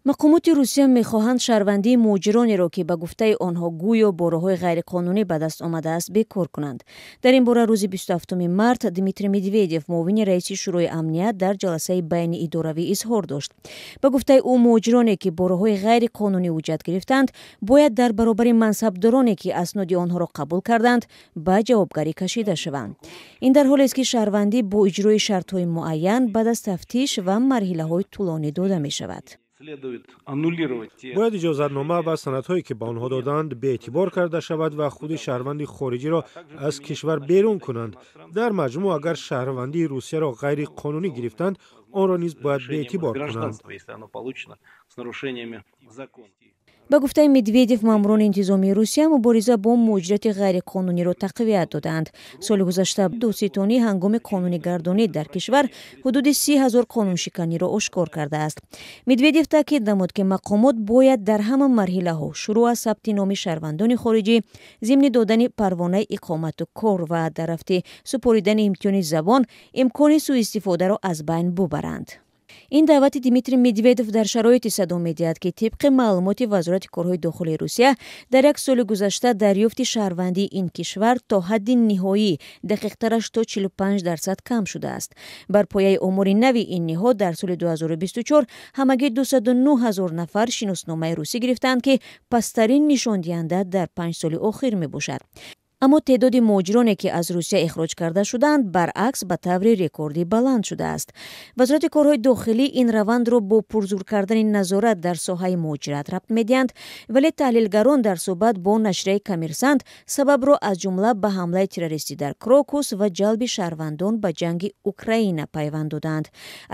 Мақомоти Русия мехоҳанд шаҳрвандии муҳоҷиронеро, ки ба гуфтаи онҳо гӯё бо роҳҳои ғайриқонунӣ ба даст омадааст, бекор кунанд. Дар ин бора рӯзи 27 март Дмитрий Медведев, муовини раиси Шӯрои амният, дар ҷаласаи байниидоравӣ изҳор дошт. Ба гуфтаи ӯ, муҳоҷироне, ки бо роҳҳои ғайриқонунӣ ҳуҷҷат гирифтанд, бояд дар баробари мансабдороне, ки асноди онҳоро қабул карданд, ба ҷавобгарӣ кашида шаванд. Ин дар ҳолест, ки шаҳрвандӣ бо иҷрои шартҳои муайян баъд аз тафтиш ва марҳилаҳои тӯлонӣ дода мешавад. Бояд иҷозатнома ва санадҳое, ки ба онҳо додаанд, беэътибор карда шавад ва худи шаҳрванди хориҷиро аз кишвар берун кунанд. Дар маҷмӯъ, агар шаҳрвандии Русияро ғайриқонунӣ гирифтанд, онро низ бояд беэътибор кунанд. Ба гуфтаи Медведев, маъмурони интизомии Русия мубориза бо муҳоҷирати ғайриқонуниро тақвият додаанд. Соли гузашта додситонӣ ҳангоми қонунигардонӣ дар кишвар ҳудуди 30 000 қонуншиканиро ошкор кардааст. Медведев таъкид намуд, ки мақомот бояд дар ҳама марҳилаҳо, шурӯъ аз сабти номи шаҳрвандони хориҷӣ, зимни додани парвонаи иқомату кор ва дар рафти супоридани имтиҳони забон, имкони сӯистифодаро аз байн бубаранд. Ин даъвати Дмитрий Медведев дар шароите садо медиҳад, ки тибқи маълумоти Вазорати корҳои дохилии Русия, дар як соли гузашта дарёфти шаҳрвандии ин кишвар то ҳадди ниҳоӣ, дақиқтараш то 45% кам шудааст. Бар пояи омори нави ин ниҳод, дар соли 2024 ҳамагӣ 209 ҳазор нафар шиносномаи русӣ гирифтаанд, ки пасттарин нишондиҳанда дар 5 соли охир мебошад. Аммо теъдоди муҳоҷироне, ки аз Русия ихроҷ карда шуданд, баръакс, ба таври рекордӣ баланд шудааст. Вазорати корҳои дохилӣ ин равандро бо пурзур кардани назорат дар соҳаи муҳоҷират рабт медиҳанд, вале таҳлилгарон дар суҳбат бо нашрияи «Коммерсант» сабабро аз ҷумла ба ҳамлаи террористӣ дар Крокус ва ҷалби шаҳрвандон ба ҷанги Украина пайванд додаанд.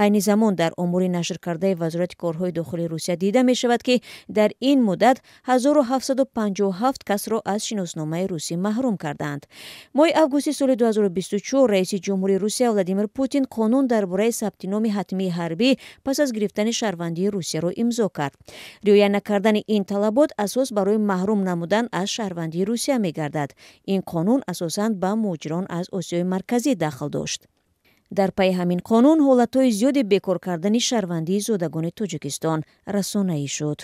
Айни замон дар омори нашркардаи Вазорати корҳои дохилии Русия дида мешавад, ки дар ин муддат 1757 касро аз шиносномаи русӣ маҳрум кардаанд. Моҳи августи соли 2024 раиси ҷумҳури Русия Владимир Путин қонун дар бораи сабти номи ҳатмии ҳарбӣ пас аз гирифтани шаҳрвандии Русияро имзо кард. Риоя накардани ин талабот асос барои маҳрум намудан аз шаҳрвандии Русия мегардад. Ин қонун асосан ба муҳоҷирон аз Осиёи Марказӣ дахл дошт. Дар пайи ҳамин қонун ҳолатҳои зиёди бекор кардани шаҳрвандии зодагони Тоҷикистон расонаӣ шуд.